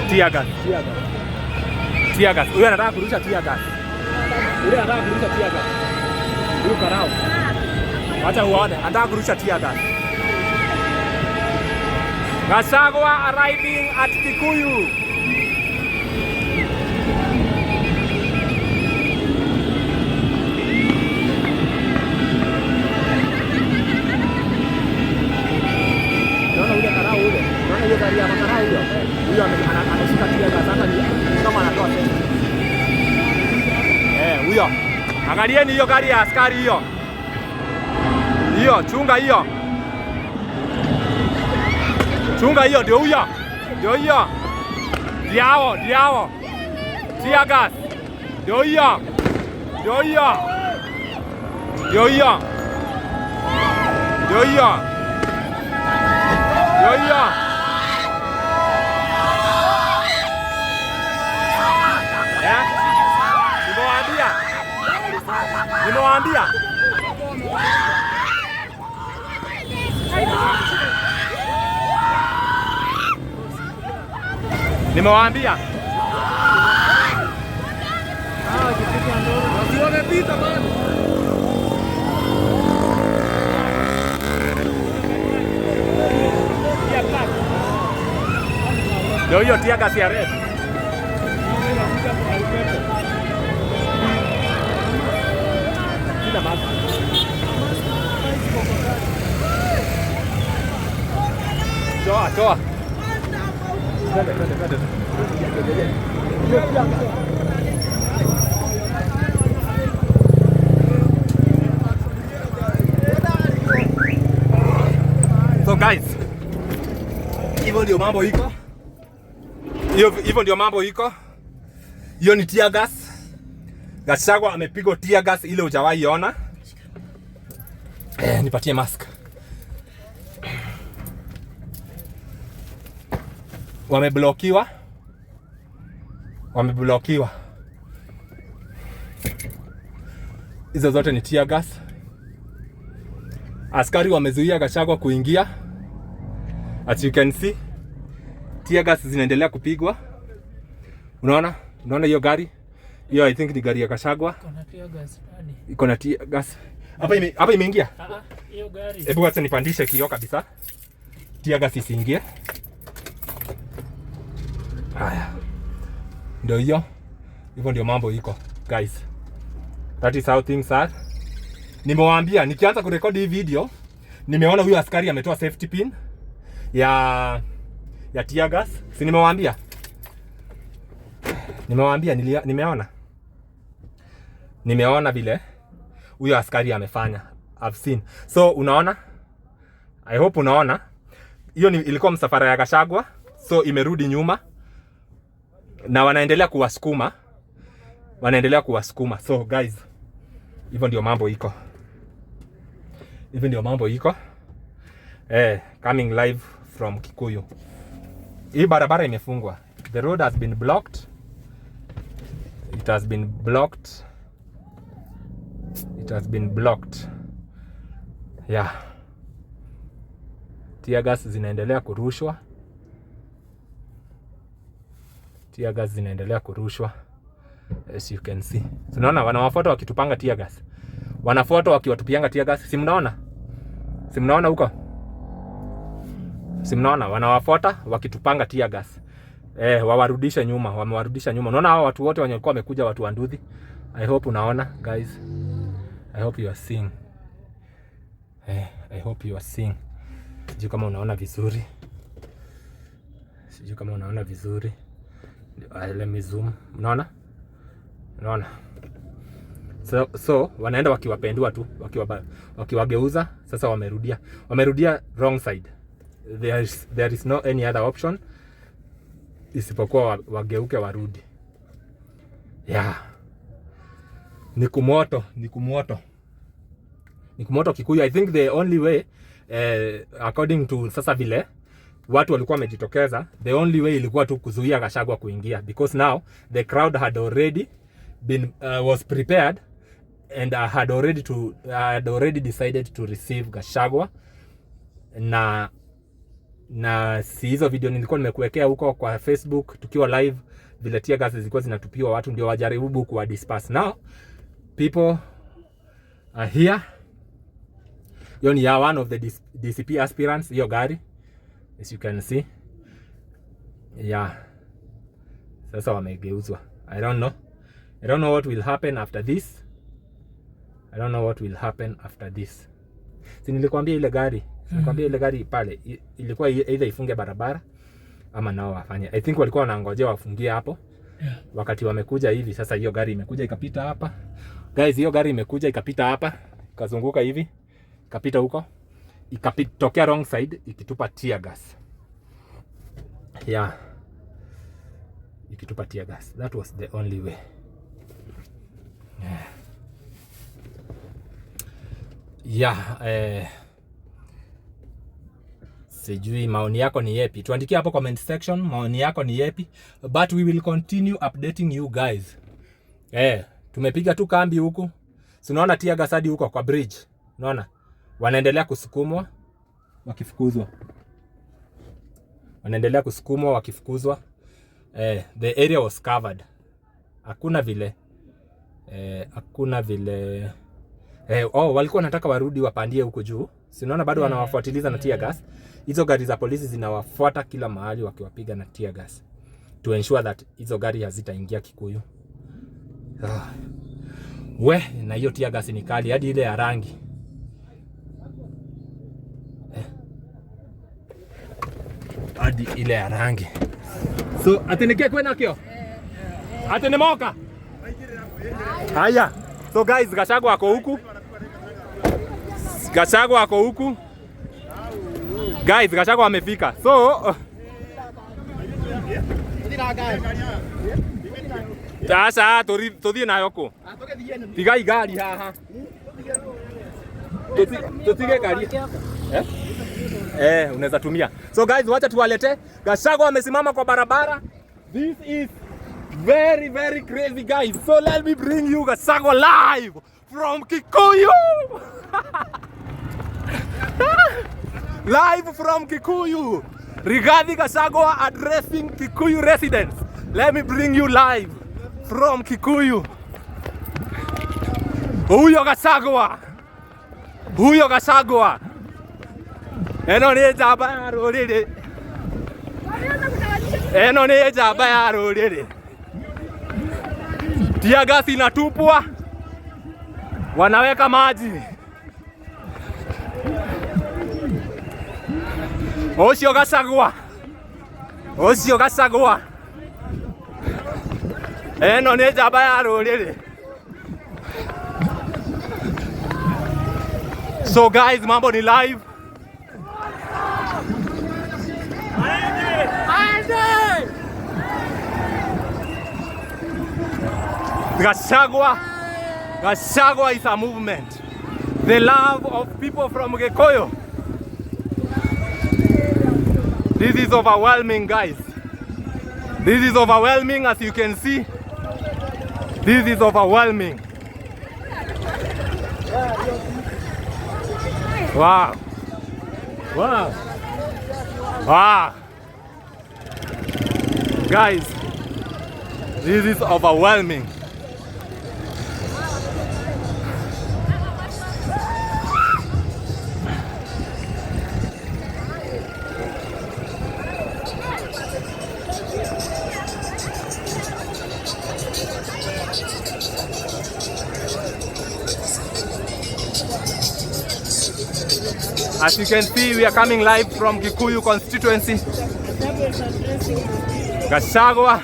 Tear gas, tear gas. Tear gas. Huyu anataka kurusha tear gas. Huyu anataka kurusha tear gas. Huyu karao. Acha uone, anataka kurusha tear gas. Gachagua arriving at Kikuyu. Unaona ule karao ule? Unaona hiyo gari ya makarao huyo? Huyo ameshika tear gas hata ni kama anatoa pesa. Eh, huyo. Angalieni hiyo gari ya askari hiyo. Hiyo, chunga hiyo. Chunga hiyo, ndio huyo. Ndio hiyo. Ndio ndio. Tear gas. Ndio hiyo. Ndio hiyo. Ndio hiyo. Ndio hiyo. Ndio hiyo. Eh? Nimewaambia. Nimewaambia. Nimewaambia. Wamepita bado. Ndio hiyo tear gas ya red. Sina mask. Toa, toa. Twende, twende, twende. Hiyo tear gas. So guys, hivyo ndio mambo iko. Hiyo hivyo ndio mambo iko. Hiyo ni tear gas. Gachagua amepigwa tear gas ile hujawahi ona. Eh, nipatie mask. Wameblokiwa. Wameblokiwa. Hizo zote ni tear gas. Askari wamezuia Gachagua kuingia. As you can see, tear gas zinaendelea kupigwa. Unaona? Unaona hiyo gari? Hiyo I think ni gari ya Gachagua. Kuna tear gas ndani. Iko na tear gas. Hapa imeingia. Ah, ah, hiyo gari. Hebu acha nipandishe kioo kabisa. Tear gas isiingie. Haya. Ndio hiyo. Hivyo ndio mambo iko, guys. That is how things are. Nimewaambia nikianza kurekodi hii video, nimeona huyu askari ametoa safety pin ya tear gas. Si nimewaambia? Nimewaambia nimeona. Nimeona vile huyo askari amefanya. I've seen. So unaona? I hope unaona. Hiyo ni ilikuwa msafara ya Gachagua, so imerudi nyuma na wanaendelea kuwasukuma, wanaendelea kuwasukuma. So guys, hivyo ndio mambo iko, hivyo ndio mambo iko. Eh, coming live from Kikuyu. Hii barabara imefungwa, the road has been blocked, it has been blocked, it has been blocked. Yeah, tear gas zinaendelea kurushwa, tear gas zinaendelea kurushwa as you can see. Tunaona wanawafuata wakitupanga tear gas, wanafuata wakiwatupianga tear gas. Si mnaona? Si mnaona huko? Si mnaona wanawafuata wakitupanga tear gas? Eh, wawarudishe nyuma, wamewarudisha nyuma. Unaona hao watu wote wenye walikuwa wamekuja, watu wa nduthi. I hope unaona guys. I hope you are seeing. Eh, I hope you are seeing. Sijui kama unaona vizuri. Sijui kama unaona vizuri. Let me zoom. Unaona? Unaona? So wanaenda wakiwapendua tu, wakiwageuza. Sasa wamerudia. Wamerudia wrong side. There is no any other option isipokuwa wageuke warudi. Yeah. Ni kumoto, ni kumoto. Ni kumoto Kikuyu. I think the only way, according to sasa vile watu walikuwa wamejitokeza, the only way ilikuwa tu kuzuia Gachagua kuingia, because now the crowd had already been was prepared and had already decided to receive Gachagua na Na si hizo video nilikuwa nimekuwekea huko kwa Facebook tukiwa live, vile tear gas zilikuwa zinatupiwa watu ndio wajaribu kuwa disperse. Now people are here. Hiyo ni ya one of the DCP aspirants, hiyo gari, as you can see. Yeah, sasa wamegeuzwa. I don't know, I don't know what will happen after this. I don't know what will happen after this. Si nilikwambia ile gari, si nilikwambia ile gari pale ilikuwa either ifunge barabara ama nao wafanye. I think walikuwa wanangojea wafungie hapo. Wakati wamekuja hivi sasa, hiyo gari imekuja ikapita hapa. Guys, hiyo gari imekuja ikapita hapa, ikazunguka hivi, ikapita huko, ikatokea wrong side ikitupa tear gas. Yeah. Ikitupa tear gas. That was the only way. Yeah, sijui maoni yako ni yepi. Tuandikie hapo comment section maoni yako ni yepi, but we will continue updating you guys. Tumepiga tu kambi huku. Si unaona tear gas hadi huko kwa bridge. Unaona? Wanaendelea kusukumwa wakifukuzwa. Wanaendelea kusukumwa wakifukuzwa. The area was covered. Hakuna vile, oh, walikuwa wanataka warudi wapandie huko juu. Si unaona bado wanawafuatiliza na tear gas. Hizo gari za polisi zinawafuata kila mahali wakiwapiga na tear gas to ensure that hizo gari hazitaingia Kikuyu. Ah. We, na hiyo tear gas ni kali hadi ile ya rangi. Eh. Hadi ile ya rangi. So, atenekee kwena kio? Atenemoka? Haya. So guys, Gachagua ako huku. Gachagua ako huku. Guys, Gachagua amefika. So, sasa tuthie nayo kũ? Tigai ngari haha. Tutige gari. Eh? Eh, unaweza tumia. So guys, wacha tuwalete. Gachagua amesimama kwa barabara. This is very very crazy, guys. So let me bring you Gachagua live from Kikuyu. Live from Kikuyu. Rigathi Gachagua addressing Kikuyu residents. Let me bring you live from Kikuyu. Huyo Gachagua. Huyo Gachagua. Ĩno nĩ njamba ya rũrĩrĩ. Ĩno nĩ njamba ya rũrĩrĩ. Tear gas inatupwa, wanaweka maji. Ũcio Gachagua, ũcio Gachagua. Ĩno nĩ njamba ya rũrĩrĩ. So guys, mambo ni live. Aende! Gachagua, Gachagua is a movement. The love of people from Gikuyu. This is overwhelming, guys. This is overwhelming, as you can see. This is overwhelming. Wow. Wow. Wow. Guys, this is overwhelming. As you can see, we are coming live from Kikuyu constituency. Gachagua.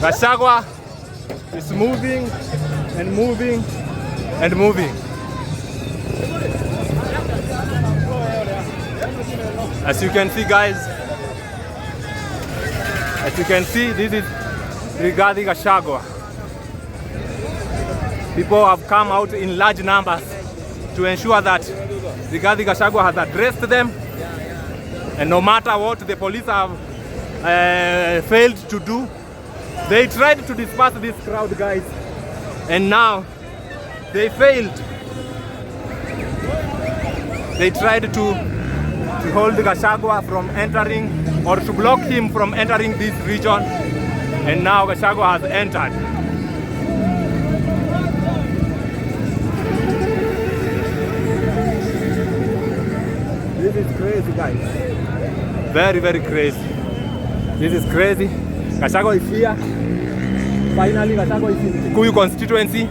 Gachagua is moving and moving and moving. As you can see, guys, as you can see, this is Rigathi Gachagua. People have come out in large numbers to ensure that Rigathi Gachagua has addressed them, and no matter what the police have failed to do, they tried to disperse this crowd, guys, and now they failed. They tried to hold Gachagua from entering or to block him from entering this region, and now Gachagua has entered. This is crazy, guys. Very, very crazy. This is crazy. Gachagua is here. Finally, Gachagua is in Kikuyu constituency,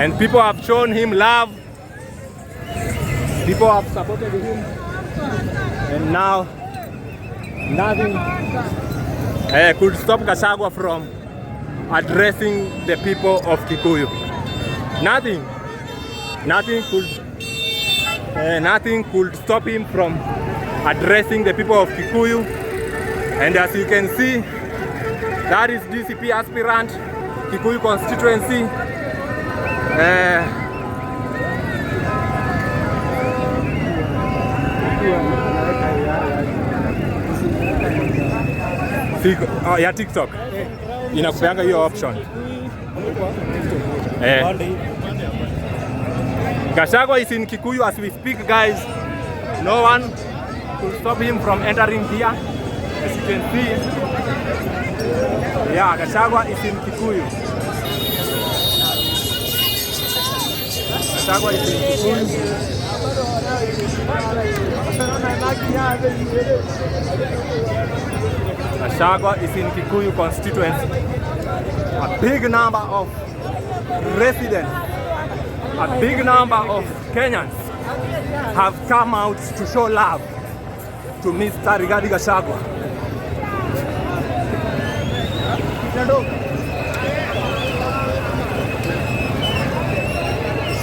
and people have shown him love. People have supported him, and now nothing could stop Gachagua from addressing the people of Kikuyu. Nothing, nothing could, nothing could stop him from addressing the people of Kikuyu. And as you can see, that is DCP aspirant, Kikuyu constituency. Oh, ya TikTok inakupeanga hiyo option. Gachagua is in Kikuyu as we speak, guys. No one could stop him from entering here. As you can see, yeah, Gachagua is in Kikuyu. Gachagua is in Kikuyu. Gachagua is in Kikuyu constituency. A big number of residents, a big number of Kenyans have come out to show love to Mr. Rigathi Gachagua.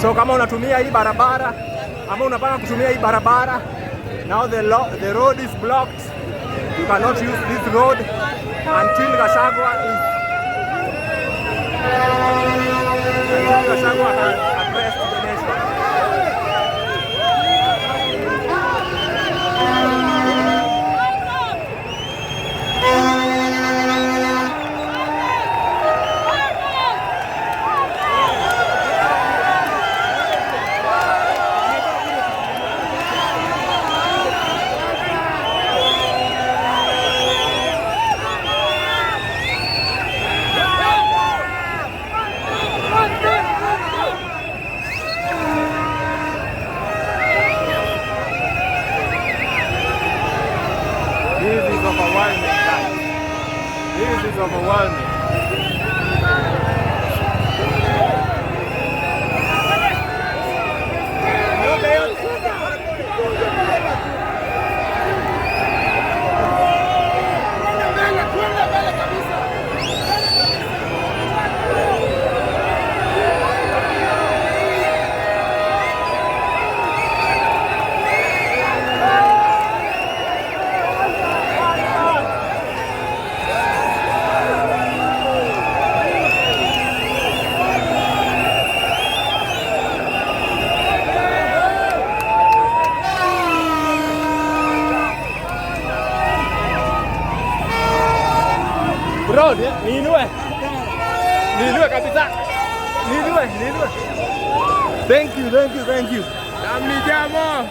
So kama unatumia hii barabara ama unapanga kutumia hii barabara, now the road is blocked. You cannot use this road until Gachagua has addressed the nation. This is overwhelming, guys. This is overwhelming. Bro, niinue. Niinue kabisa. Niinue, niinue. Thank you, thank you, thank you. Damijamo.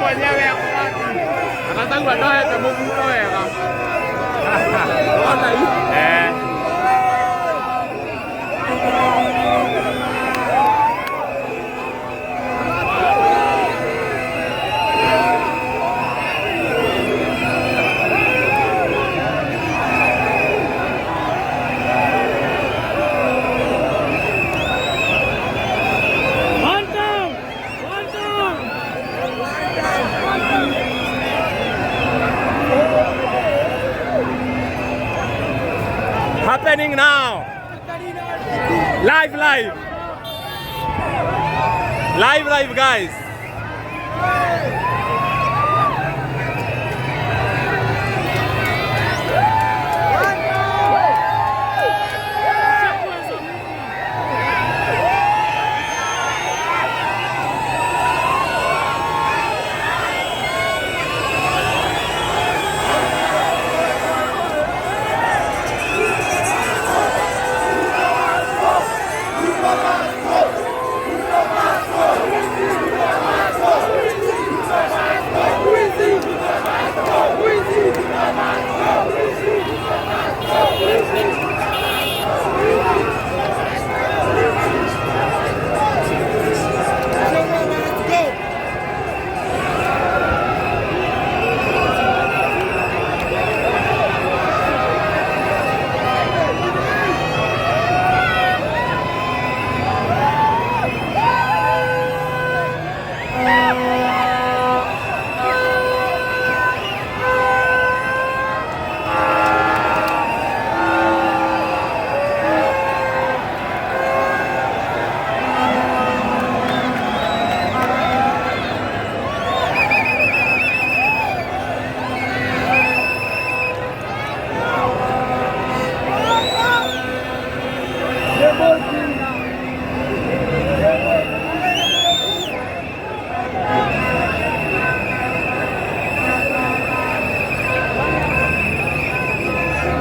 Mwenyewe ako wapi? Akasema ndoete mũbuto wega. Ona hii. Eh. One down! One down! Happening now. Live, live. Live, live, guys.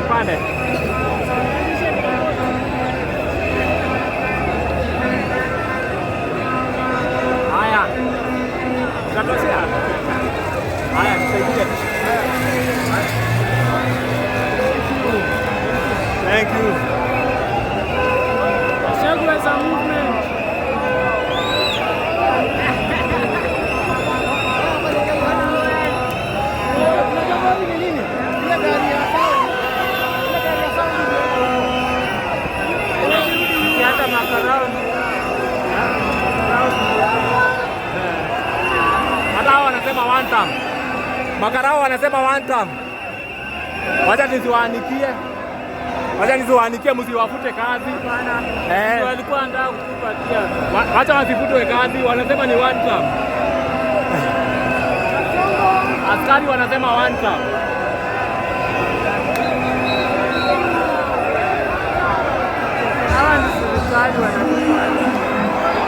Pande. Haya. Tunatoshea. Haya, tusaidie. Thank you. Gachagua is a movement. Hata makarao. Hata hao wanasema one term. Makarao wanasema one term. Wacha nisiwaanikie. Wacha nisiwaanikie msiwafute kazi. Eh. Walikuwa wanataka kutupatia. Wacha wasifutwe kazi, wanasema ni one term. Askari wanasema one term. Hawa ni serikali wanatupa.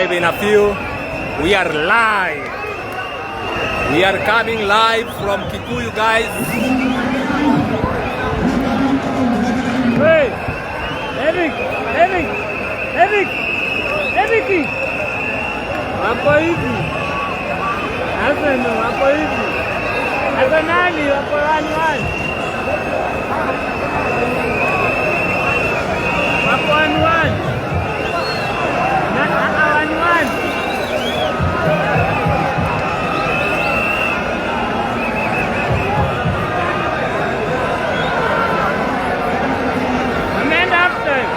Live in a few. We are live. We are coming live from Kikuyu, guys. Hey! Eric! Eric! Eric! Eric! Wako hivi. Arsenal wako hivi. Arsenali wako 1-1. Wako 1-1. Na 1-1. Wameenda half time.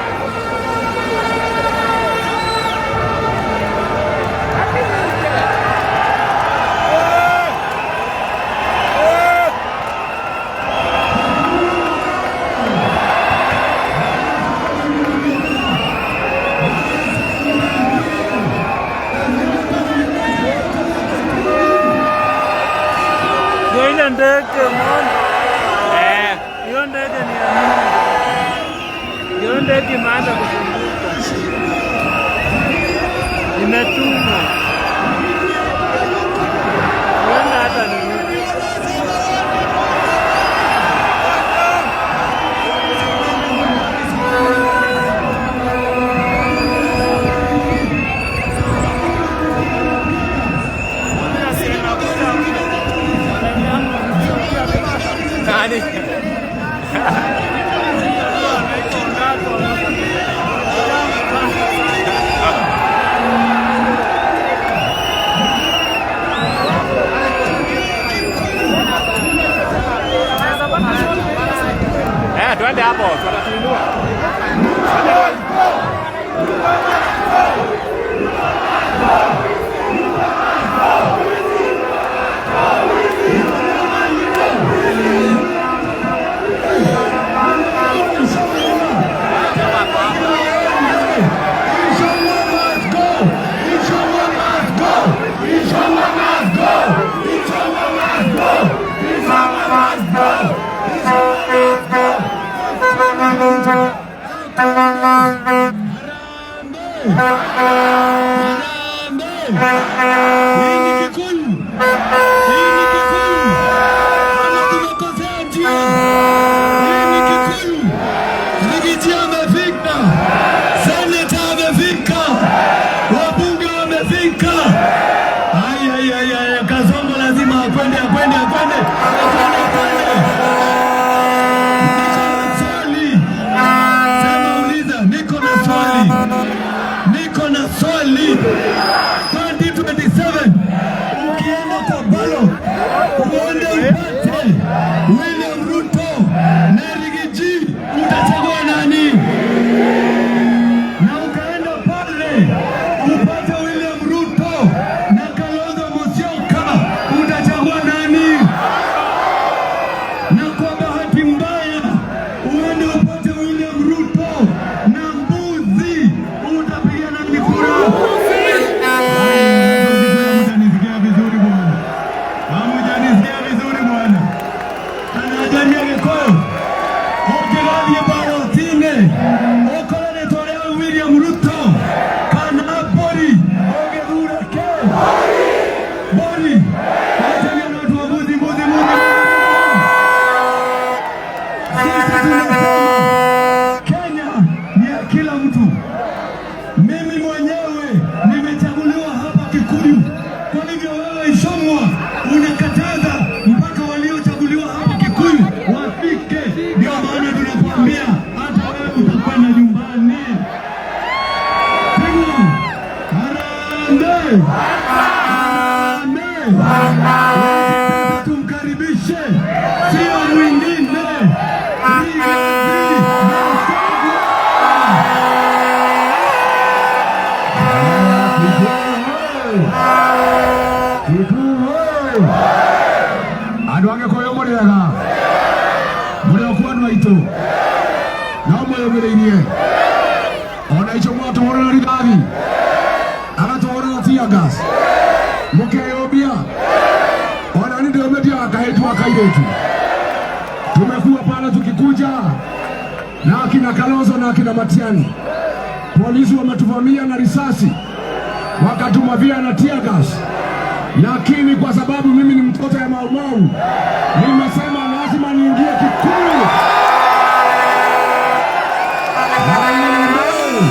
Ndio ile ndege umeona? Eh, Hiyo ndege ni ya nini? Hiyo ndege imeanza kuzunguka. Imetumwa. Huenda hata ni nini. Nani? Eh, twende hapo, watatuinua. Inshallah must go! Inshallah must go! Inshallah must go! Inshallah must go! Inshallah must go! Inshallah must go! Harambee! Hii ni Kikuyu! Hii ni Kikuyu! Kama tumekosea njia! Hii ni Kikuyu! Riggy G amefika! Seneta amefika! Wabunge wamefika! Ai, ai, ai, ai, Kasongo lazima akwende, akwende, akwende, akwende, akwende. Niko na swali. Sema uliza, niko na swali. Niko na swali. 2027 ukienda kwa ballot uende upate William Ruto na Riggy G, utachagua nani? Na ukaenda pale upate William Ruto na Kalonzo Musyoka, utachagua nani? Na kwa bahati mbaya uende upate William Ruto na mbuzi, utapiga nani kura? Hamjanisikia vizuri bwana, hamjanisikia vizuri bwana. Anajaria Gikuyu ũngĩgathiĩ ballot-inĩ ũkore rĩtwa rĩa William Ruto kana mbũri, ũngĩthura kĩ? Mbũri. Wachagia na watu wa mbuzi, mbuzi, mbuzi. Sisi tunasema Kenya ni ya kila mtu. Mimi mwenyewe nimechaguliwa hapa Kikuyu. Kwa hivyo wewe Ichung'wah unakataza mpaka waliochaguliwa hapa Kikuyu wafike. Ndio maana tunakuambia hata wewe utakwenda nyumbani. Pigwa! Harambee! Harambee! Sasa tumkaribishe, sio mwingine, Rigathi Gachagua. Kikuyu! Andũ a Gĩkũyũ mũrĩega, mũrĩ o kuo andũ aitũ, no mwĩyũmĩrĩirie ona icio mwatũhũrĩra rithathi, agatũhũrĩra tear gas, mũkeyũmbia ona ni ndĩyũmbĩtie kahĩtu wa kairĩtu. Tumekuwa pale tukikuja na akina Kalonzo na akina Matiang'i, polisi wametuvamia na risasi. Wakatumavia na tear gas, lakini kwa sababu mimi ni mtoto ya Maumau, nimesema lazima niingie Kikuyu. Harambee!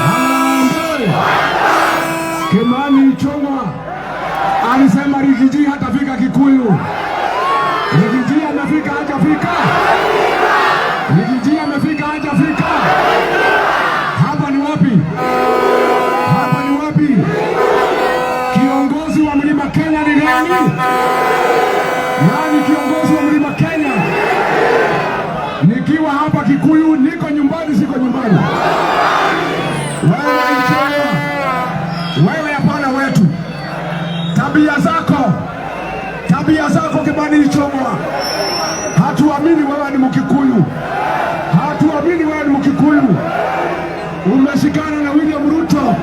Harambee! Kimani Ichung'wa alisema Riggy G hatafika Kikuyu. Riggy G amefika, hajafika? Riggy G amefika, hajafika? Hapa ni wapi? Hapa ni wapi? Kiongozi wa Mlima Kenya ni nani? Nani kiongozi wa Mlima Kenya? Nikiwa hapa Kikuyu, niko nyumbani, siko nyumbani? Wewe Ichung'wa, wewe hapana wetu. Tabia zako Kimani Ichung'wa, hatuamini wewe ni Mkikuyu, hatuamini wewe ni Mkikuyu. Umeshikana na William Ruto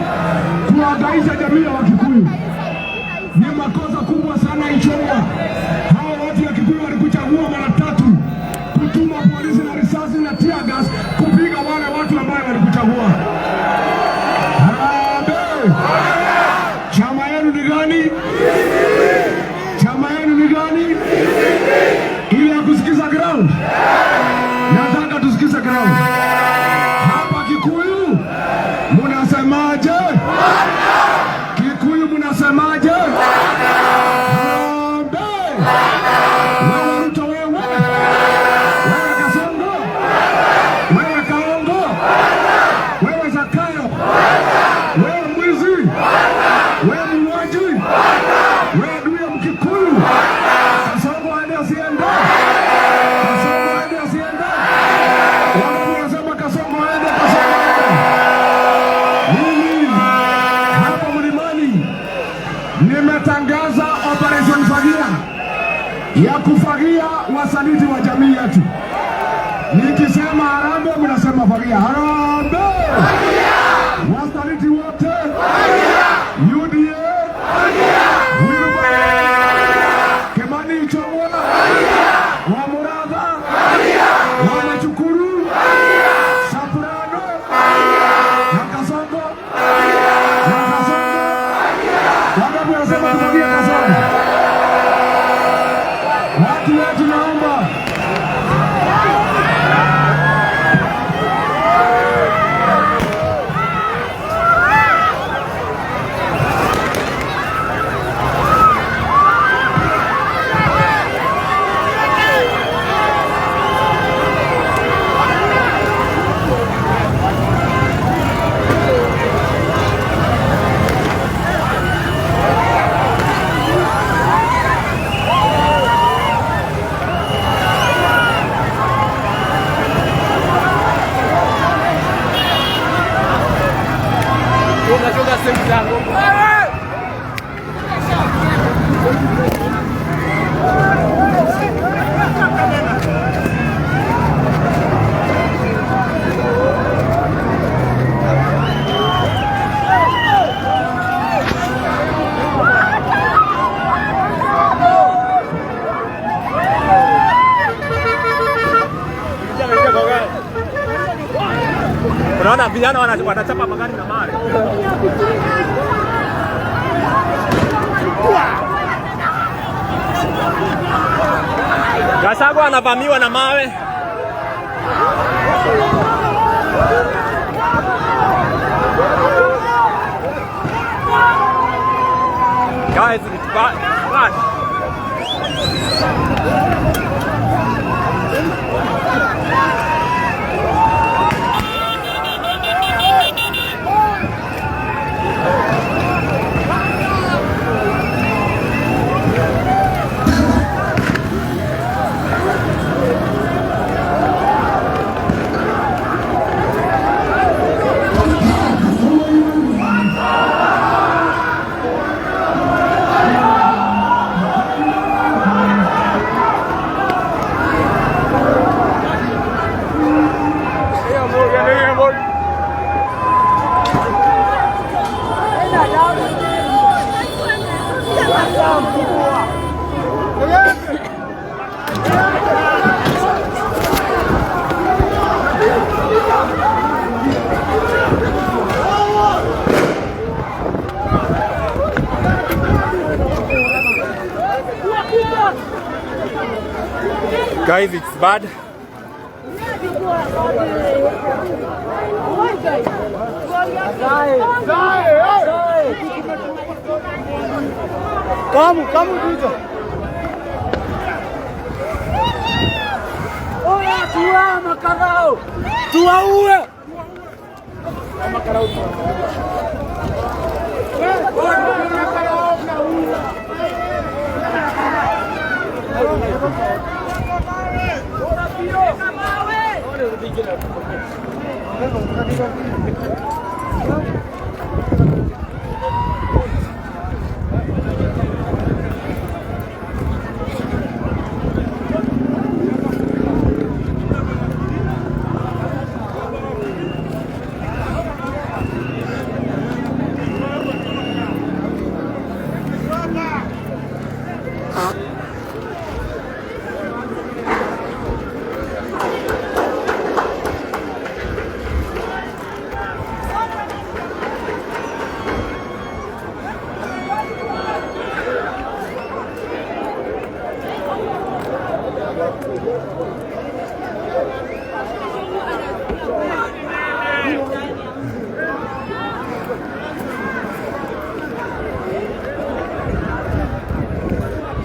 kuhangaisha jamii ya Wakikuyu. Ni makosa kubwa sana Ichung'wa. Hawa watu ya Kikuyu walikuchagua mara tatu, kutuma polisi na risasi na tear gas kupiga wale watu ambao walikuchagua. Harambee! Chama yenu ni gani? Chama yenu ni gani? Ile ya kusikiza ground. Nataka tusikize ground. Hapa Kikuyu munasemaje? Kikuyu munasemaje? Harambee! Wewe Ruto wewe. Wewe Kasongo. Wewe Kaongo. Wewe Zakayo. Wewe mwizi. Wewe muuaji. Wewe adui ya Mkikuyu. Kasongo aende asiende? Kasongo aende asiende? Wangapi wanasema Kasongo aende, Kasongo aende? Mimi hapa mlimani nimetangaza Operation Fagia ya kufagia wasaliti wa jamii yetu. Nikisema harambee, mnasema fagia. Harambee! Wasaliti wote UDA, Wilbur, Kimani Ichung'wa, wa Muratha, wa Machukuru, Soprano na Kasongo na Kasongo. Wangapi wanasema tufagie Kasongo? Watu wetu, naomba Chunga, chunga simu zangu. Unaona vijana wanachapa magari na mawe. Gachagua anavamiwa na mawe. Guys, it's bad. Bad. Guys, it's bad. Kamu, kamu kuja. Oya, tuwa makarao. Tuwaue.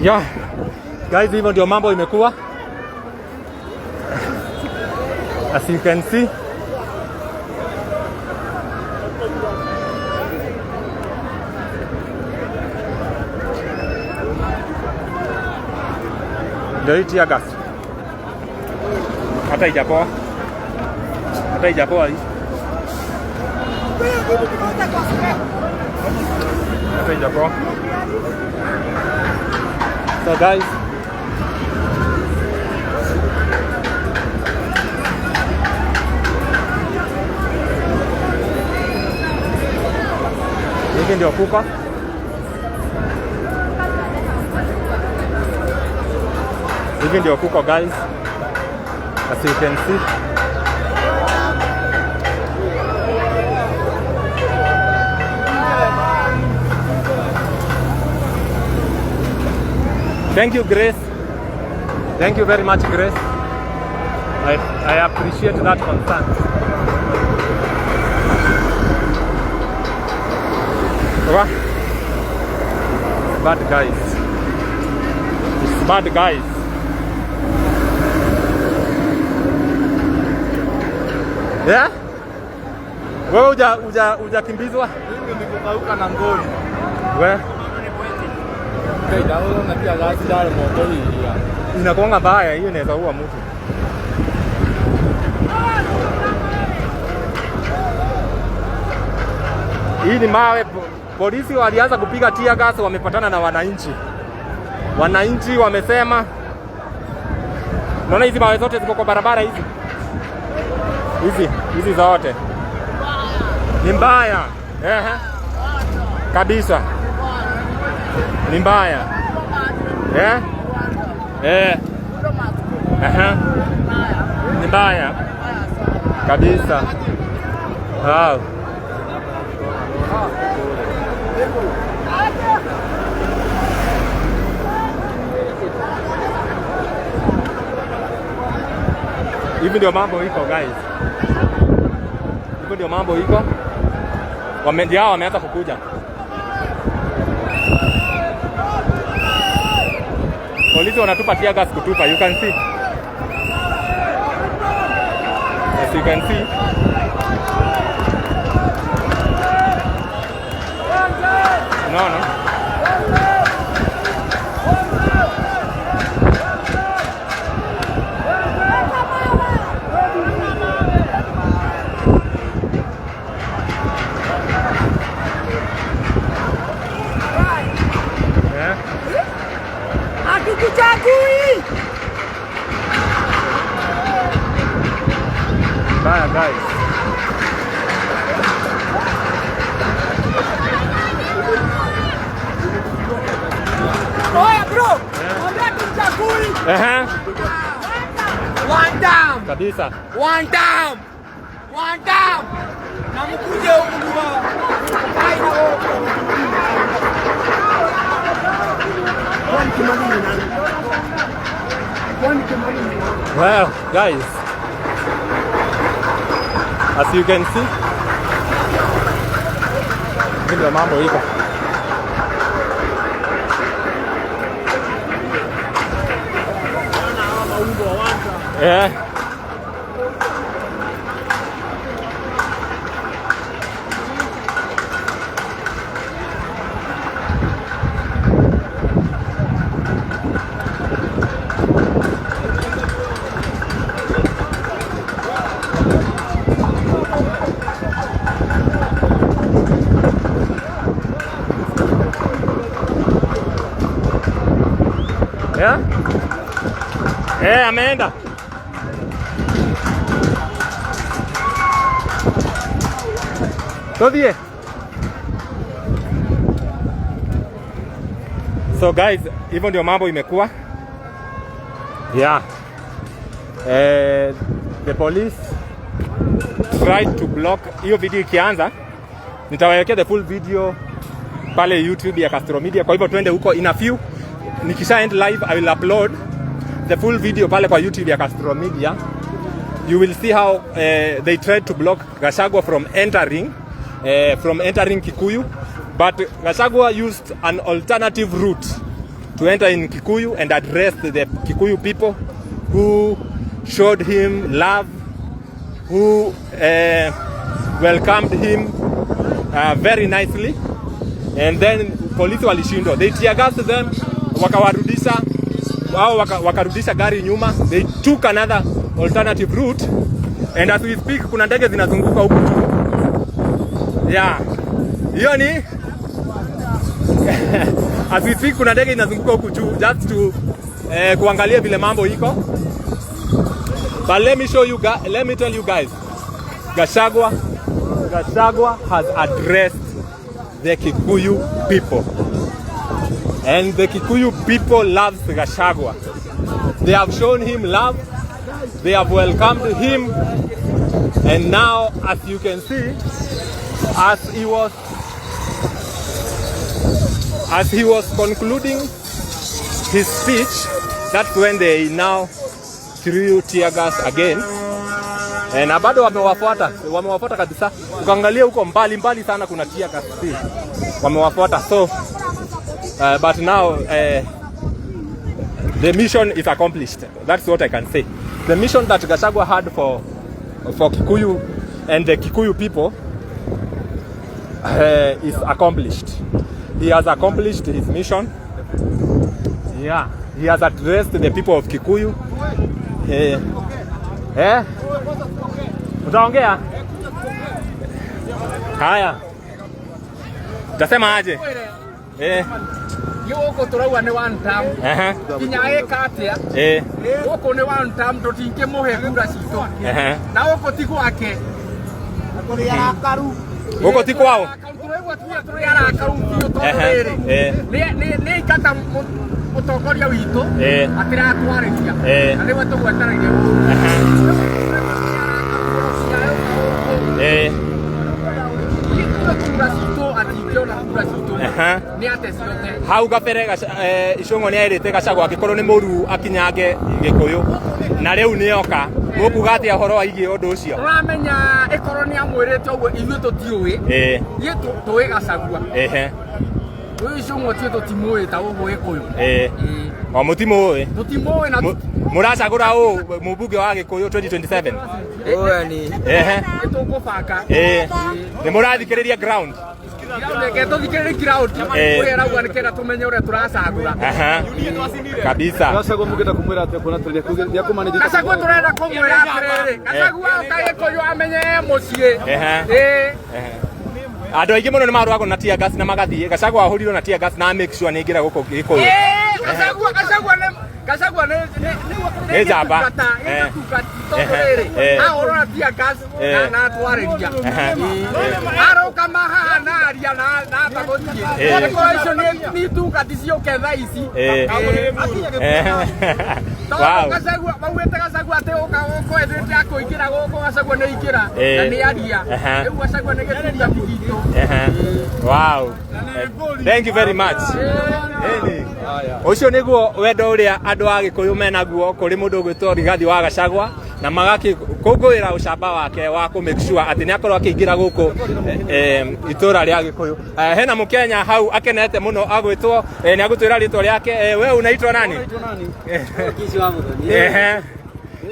Yeah. Guys, hivyo ndio mambo imekuwa. As you can see. Ndio hii tear gas. Hata ijapoa. Hata ijapoa hii. Hata ijapoa. So guys, hivi ndio kuko. Hivi ndio kuko, guys. As you can see. Thank you, Grace. Thank you very much, Grace. I appreciate that concern. Wah. Bad guys. It's bad, guys. Yeah? Wewe hujakimbizwa? Mimi nikukauka na ngoli. We inakuanga mbaya hiyo, inaweza ua mtu. Hii ni mawe. Polisi walianza kupiga tear gas, wamepatana na wananchi. Wananchi wamesema, unaona hizi mawe zote ziko kwa barabara hizi, hizi hizi zote ni mbaya. Ehe, kabisa ni mbaya. Eh? Eh. Aha. Ni mbaya kabisa. Wow. Hivi ndio mambo iko, guys. Hivi ndio mambo iko. Ndio hao wameanza kukuja. Polisi wanatupa tear gas kutupa, you can see. As you can see. Unaona? Eh? Hatukuchagui. Baya, guys. Oya bro, mwambie hatukuchagui. Ehe. One time. Kabisa. One time. One time. Na mkuje huku kwa. Ai na. Well, guys, as you can see, ndio mambo iko. Yeah. Yeah? Eh, ameenda. Todie. So guys, hivyo ndio mambo imekuwa. Yeah. The police tried to block hiyo video ikianza. Nitawawekea the full video pale YouTube ya Castro Media. Kwa hivyo twende huko in a few. Nikisha end live, I will upload the full video pale kwa YouTube ya Castro Media. You will see how they tried to block Gachagua from entering Kikuyu, but Gachagua used an alternative route to enter in Kikuyu and address the Kikuyu people who showed him love, who welcomed him very nicely. And then polisi walishindwa, they tear gassed them, wakawarudisha wao, wakarudisha gari nyuma. They took another alternative route, and as we speak kuna ndege zinazunguka huku juu. Yeah, hiyo ni as we speak kuna ndege inazunguka huku juu just to kuangalia vile mambo iko. But let me show you guys, let me tell you guys, Gachagua has addressed the Kikuyu people, and the Kikuyu people loves Gachagua. They have shown him love, they have welcomed him, and now as you can see, as he was concluding his speech, that's when they now threw tear gas again. Na bado wamewafuata kabisa. Ukaangalia huko mbali mbali sana kuna tear gas still. Wamewafuata. So but now the mission is accomplished. That's what I can say. The mission that Gachagua had for Kikuyu and the Kikuyu people is accomplished. He has accomplished his mission. Yeah, he has addressed the people of Kikuyu. Utaongea? Haya. Utasema aje? Gũkũ tũrauga nĩ one term. Nginya ĩka atĩa? Gũkũ nĩ one term, tũtingĩmũhe kura citũ. Na gũkũ ti gwake. Gũkũ ti kwao? Tũraigua tuge tũrĩ arakaru biũ tondũ rĩrĩ. Nĩ aingata mũtongoria witũ atiratwarĩria. Na nĩwe tũgwetereire gũkũ. Kura citũ atingĩona kura citũ. Nĩ ate ciothe. Hau kabere Icũng'wa nĩ erĩte Gachagua angĩkorwo nĩ mũru akinyange Gĩkũyũ na rĩu nĩoka, mũkuga atĩa ũhoro wa igiĩ ũndũ ũcio? Tũramenya ĩkorwo nĩ amwĩrĩte ũguo ithuĩ tũtiũĩ. Ithuĩ tũĩ Gachagua. Ũyũ Icũng'wa ithuĩ tũtimũĩ ta ũguo Gĩkũyũ. O mũtimũĩ? Tũtimũĩ na Mũracagũra ũ mũmbunge wa Gĩkũyũ 2027? Nĩ tũkũbanga. Nĩ mũrathikĩrĩria ground? Reke tũthikĩrĩrie ground ũrĩa arauga nĩkenda tũmenye ũrĩa tũracagũra. Kabisa. Gachagua mũngĩenda kũmwĩra atĩa kuona atĩ nĩakũmanĩnjĩte? Gachagua tũrenda kũmwĩra atĩrĩrĩ, Gachagua oka Gĩkũyũ amenye e mũciĩ. Andũ aingĩ mũno nĩ marũagwo na tear gas na magathiĩ. Gachagua ahũrirwo na tear gas na make sure nĩ aingĩra gũkũ Gĩkũyũ. Gachagua nĩ Gachagua nĩ Nĩ njamba. Gĩtungata tondũ rĩrĩ ahũrwo na tear gas na atwarĩria. Arũgama haha na aria na amba gũthiĩ. Ĩkorwo icio nĩ itungati ciũke thaa ici. Tondũ Gachagua maugĩte Gachagua atĩ ũka gũkũ ethĩte akũingĩra gũkũ, Gachagua nĩ aingĩra na nĩ aria. Rĩu Gachagua nĩ gĩtungati gitũ. Wow. Thank you very much. Ũcio nĩguo wendo ũrĩa andũ a Gĩkũyũ menaguo kũrĩ mũndũ ũgwĩtwo Rigathi wa Gachagua, na magakĩkũngũĩra ũcamba wake wa kũ make sure atĩ nĩ akorwo akĩingĩra gũkũ itũra rĩa Gĩkũyũ. Hena Mũkenya hau akenete mũno agwĩtwo, nĩ agũtwĩra rĩtwa rĩake. We unaitwa nani? Ehe.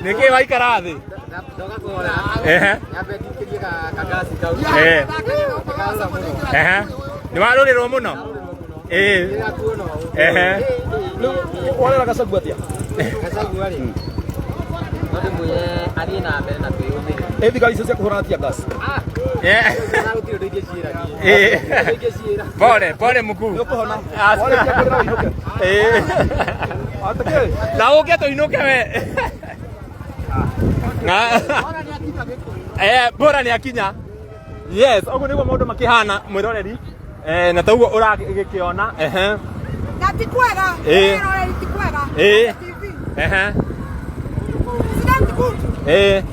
Nĩkĩ waikara thĩ? Ehe. Eh. Ehe. Nĩ warũrĩrwo mũno? Ĩĩ. Ehe. Warera Gachagua atia? Gachagua rĩ, no ndĩmwĩre athiĩ na mbere na kwĩyũmĩrĩria. Ĩ thigari icio cia kũhũrana tear gas? Gũtirĩ ũndũ ingĩciĩra niĩ. Ĩĩ. Ingĩciĩra. Pole, pole mkuu. Nĩũkũhona. Warĩkia kũrĩra ũinũke. Ĩĩ. Atĩkĩ? Na ũke tũinũke we. Bora nĩ akinya. Yes, ũguo nĩguo maũndũ makĩhana mwĩroreri. Na taguo ũragĩkĩona. Ehe. Na ti kwega. Ĩĩ. Mwĩroreri ti kwega. Ĩĩ. TV. Ehe. President good. Ĩĩ.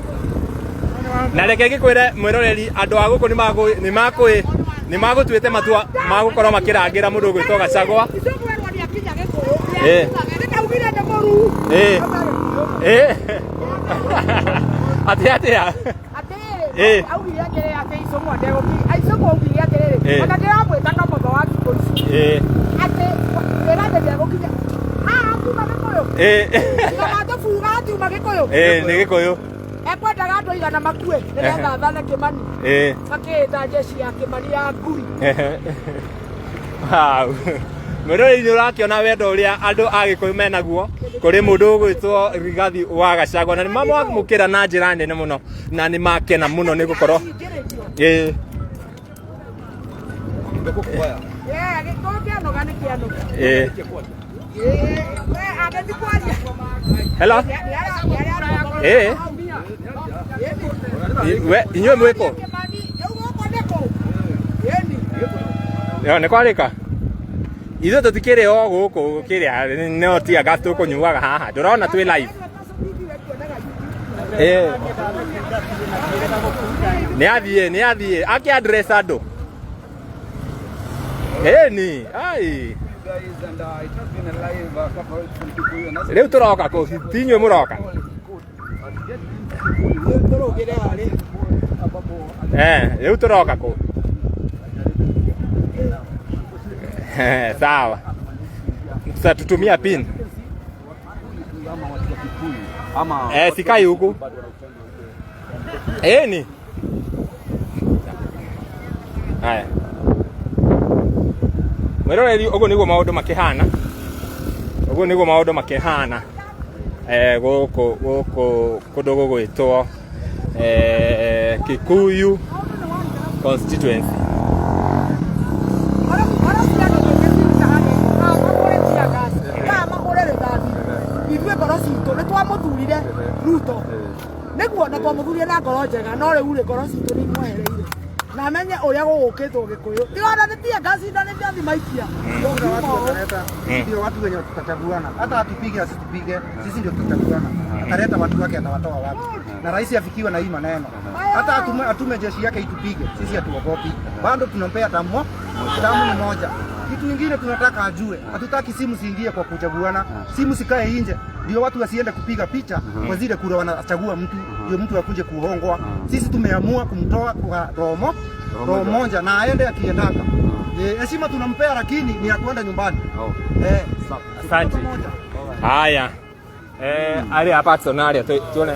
Na reke ngĩkwĩre mwĩroreri, andũ a gũkũ nĩ magũtuĩte matua ma gũkorwo makĩrangĩra mũndũ ũgwĩtwo Gachagua. Ithuĩ mwerwo nĩ akinya Gĩkũyũ. Ĩĩ. Nĩ ndaugire nĩ mũru. Ĩĩ. Ĩĩ. Atĩa atĩa? Atĩrĩrĩ, Ĩĩ. augire atĩrĩrĩ atĩ Icũng'wa ndegũkinya. Icũng'wa augire atĩrĩrĩ, Ĩĩ. ona ndĩramwĩta kamũtho wa thikũ ici. Ĩĩ. Atĩ Rigathi ndegũkinya. Haha akiuma Gĩkũyũ. Ĩĩ. Tiga matũbuga akiuma Gĩkũyũ. Ĩĩ, nĩ Gĩkũyũ. Ekwendaga andũ aigana makue nĩgetha athane Kĩmani. Ĩĩ. Makĩĩta jeshi ya Kĩmani ya ngui. Wow. Mwĩroreri, nĩ ũrakĩona wendo ũrĩa andũ a Gĩkũyũ menaguo kũrĩ mũndũ ũgwĩtwo Rigathi wa Gachagua, na nĩ mamwamũkĩra na njĩra nene mũno na nĩ makena mũno nĩ gũkorwo ĩĩ. Gĩkũyũ kĩanoga nĩ kĩanoga. Ĩĩ. We angĩthiĩ kwaria. Hello. Ĩĩ. We inyuĩ mwĩkũ? Kĩmani, rĩu gũkũ nĩ kũ? Ĩni. Yo nĩ kwarĩka. Ithuĩ tũtikĩrĩ o gũkũ kĩrĩa, no tear gas tũkũnyuaga haha, ndũrona twĩ live. Ĩĩ. Nĩ athiĩ, nĩ athiĩ akĩ address andũ. Ĩni ai. Rĩu tũroka kũ? Ti inyuĩ mũroka? Rĩu tũroka kũ? Sawa, tutatutumia pin. Sikai huku. Ĩni. Haya, mwĩroreri, ũguo nĩguo maũndũ makĩhana, ũguo nĩguo maũndũ makĩhana gũkũ kũndũ gũgwĩtwo Kikuyu constituency. Ngoro cia andũ tũngĩciruta harĩ mahũre tear gas kana mahũre rithathi, ithuĩ ngoro citũ nĩ twamũthurire Ruto nĩguo, na twamũthurire na ngoro njega, no rĩu rĩ, ngoro citũ nĩ imwehereire na amenye ũrĩa gũgũkĩtwo Gĩkũyũ. Tiga nĩ tear gas na nĩ ndathi maikia ũngiuma ũũ. Ndio watu wenye tutachaguana, hata atupige asitupige, sisi ndio tutachaguana. Ataleta watu wake, atawatoa wapi? Na rais afikiwe na hii maneno, hata atume jeshi yake itupige, sisi hatuogopi, bado tunampea tamu ni moja. Kitu ingine tunataka ajue, hatutaki simu siingie kwa kuchaguana, simu sikae nje, ndio watu wasiende kupiga picha kwa zile kura wanachagua mtu, ndio mtu akuje kuhongwa. Sisi tumeamua kumtoa kwa roho moja na aende akiendaka. Heshima tunampea, lakini ni ya kwenda nyumbani. Asante. Haya. Arĩa Patson arĩa tuone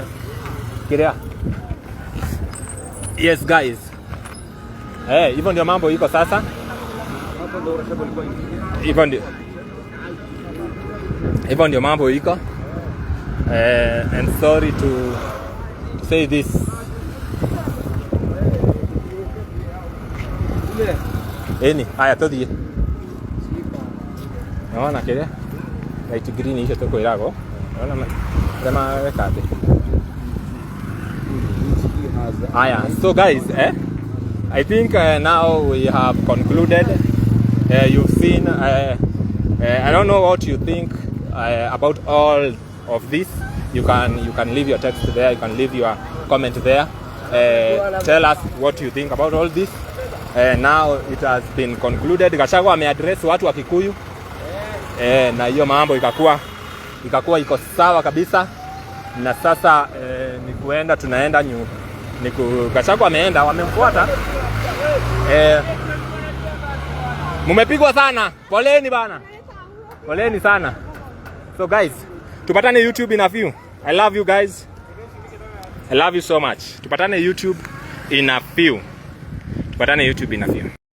kĩrĩa. Yes guys. Hivyo ndio mambo iko sasa. Hivyo ndio mambo iko. And sorry to say this. Ĩni, haya tũthiĩ. Naona kĩrĩa? Light green icio tũkwĩragwo. Naona ũrĩa maweka atĩ. Haya, so guys, I think now we have concluded. You've seen, I don't know what you think about all of this. You can leave your text there, you can leave your comment there. Tell us what you think about all this. Now it has been concluded. Gachagua ameaddress watu wa Kikuyu. Na hiyo mambo ikakuwa iko sawa kabisa, na sasa ni kuenda tunaenda nyu ni ku, Gachagua ameenda, wamemfuata. Mumepigwa sana, poleni bana, poleni sana. So guys, tupatane YouTube in a few. I love you guys. I love you so much. Tupatane YouTube in a few. Tupatane YouTube in a few.